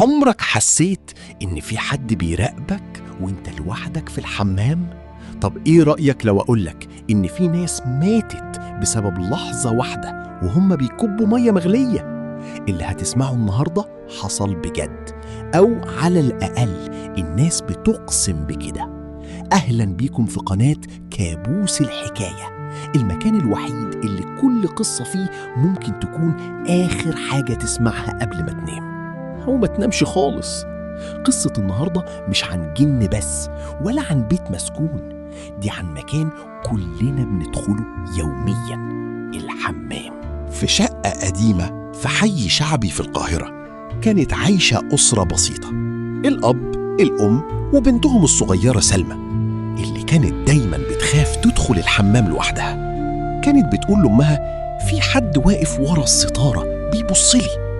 عمرك حسيت إن في حد بيراقبك وإنت لوحدك في الحمام؟ طب إيه رأيك لو أقولك إن في ناس ماتت بسبب لحظة واحدة وهم بيكبوا مية مغلية؟ اللي هتسمعه النهاردة حصل بجد، أو على الأقل الناس بتقسم بكده. أهلا بيكم في قناة كابوس الحكاية، المكان الوحيد اللي كل قصة فيه ممكن تكون آخر حاجة تسمعها قبل ما تنام، أو ما تنامش خالص. قصة النهاردة مش عن جن بس، ولا عن بيت مسكون، دي عن مكان كلنا بندخله يوميا، الحمام. في شقة قديمة في حي شعبي في القاهرة كانت عايشة أسرة بسيطة، الأب، الأم، وبنتهم الصغيرة سلمى، اللي كانت دايما بتخاف تدخل الحمام لوحدها. كانت بتقول لأمها في حد واقف ورا الستارة بيبصلي.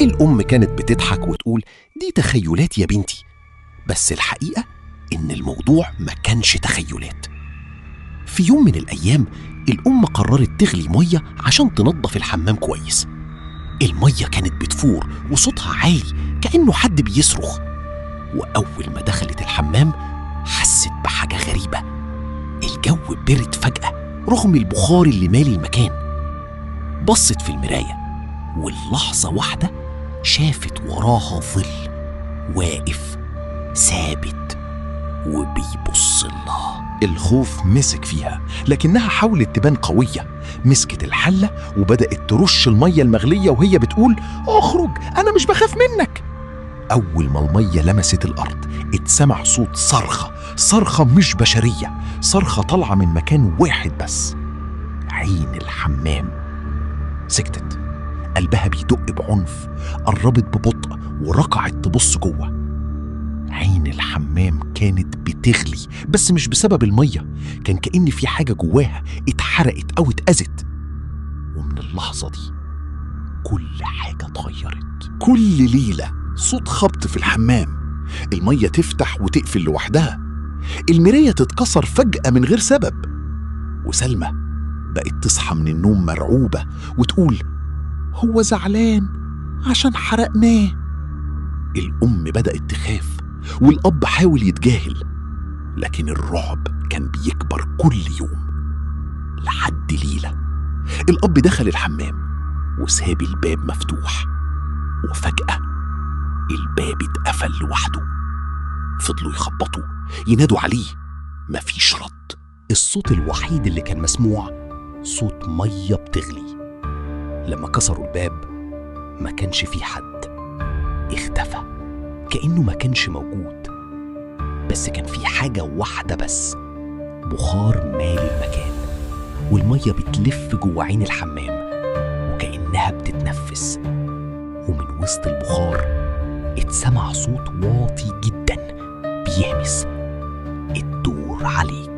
الأم كانت بتضحك وتقول دي تخيلات يا بنتي، بس الحقيقة إن الموضوع ما كانش تخيلات. في يوم من الأيام الأم قررت تغلي مية عشان تنظف الحمام كويس. المية كانت بتفور وصوتها عالي كأنه حد بيصرخ. وأول ما دخلت الحمام حست بحاجة غريبة، الجو برد فجأة رغم البخار اللي مالي المكان. بصت في المراية واللحظة واحدة شافت وراها ظل واقف ثابت وبيبص لها. الخوف مسك فيها، لكنها حاولت تبان قوية. مسكت الحلة وبدأت ترش المية المغلية وهي بتقول اخرج، أنا مش بخاف منك. أول ما المية لمست الأرض اتسمع صوت صرخة، صرخة مش بشرية، صرخة طالعة من مكان واحد بس، عين الحمام. سكتت، قلبها بيدق بعنف، قربت ببطء وركعت تبص جوه. عين الحمام كانت بتغلي، بس مش بسبب المية، كان كأن في حاجة جواها اتحرقت أو اتأذت. ومن اللحظة دي كل حاجة اتغيرت. كل ليلة صوت خبط في الحمام، المية تفتح وتقفل لوحدها، المراية تتكسر فجأة من غير سبب. وسلمى بقت تصحى من النوم مرعوبة وتقول هو زعلان عشان حرقناه. الأم بدأت تخاف والأب حاول يتجاهل، لكن الرعب كان بيكبر كل يوم. لحد ليلة الأب دخل الحمام وساب الباب مفتوح، وفجأة الباب اتقفل لوحده. فضلوا يخبطوا، ينادوا عليه، مفيش رد. الصوت الوحيد اللي كان مسموع صوت مية بتغلي. لما كسروا الباب ما كانش فيه حد، اختفى كأنه ما كانش موجود. بس كان في حاجة واحدة بس، بخار مالي المكان، والمية بتلف جوه عين الحمام وكأنها بتتنفس. ومن وسط البخار اتسمع صوت واطي جدا بيهمس، الدور عليك.